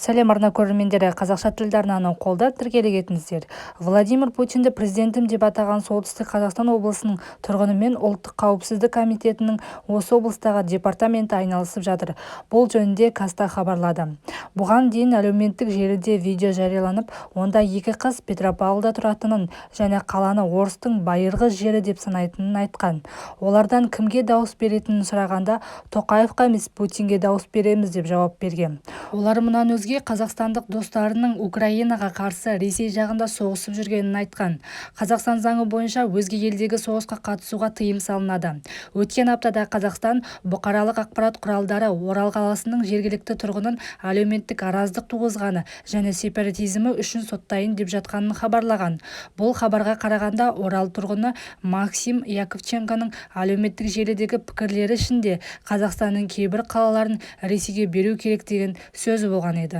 Сәлем, арна көрермендері! Қазақша тілді арнаны қолдап, тіркеле кетіңіздер. Владимир Путинді президентім деп атаған Солтүстік Қазақстан облысының тұрғынымен Ұлттық қауіпсіздік комитетінің осы облыстағы департаменті айналысып жатыр. Бұл жөнінде Казта хабарлады. Бұған дейін әлеуметтік желіде видео жарияланып, онда екі қыз Петропавлда тұратынын және қаланы орыстың байырғы жері деп санайтынын айтқан. Олардан кімге дауыс беретінін сұрағанда, Тоқаевқа емес, Путинге дауыс береміз деп жауап берген. Олар мұнан өзге қазақстандық достарының Украинаға қарсы Ресей жағында соғысып жүргенін айтқан. Қазақстан заңы бойынша өзге елдегі соғысқа қатысуға тыйым салынады. Өткен аптада Қазақстан бұқаралық ақпарат құралдары Орал қаласының жергілікті тұрғынын әлеуметтік араздық туғызғаны және сепаратизмі үшін соттайын деп жатқанын хабарлаған. Бұл хабарға қарағанда, Орал тұрғыны Максим Яковченконың әлеуметтік желідегі пікірлері ішінде Қазақстанның кейбір қалаларын Ресейге беру керек деген сөзі болған еді.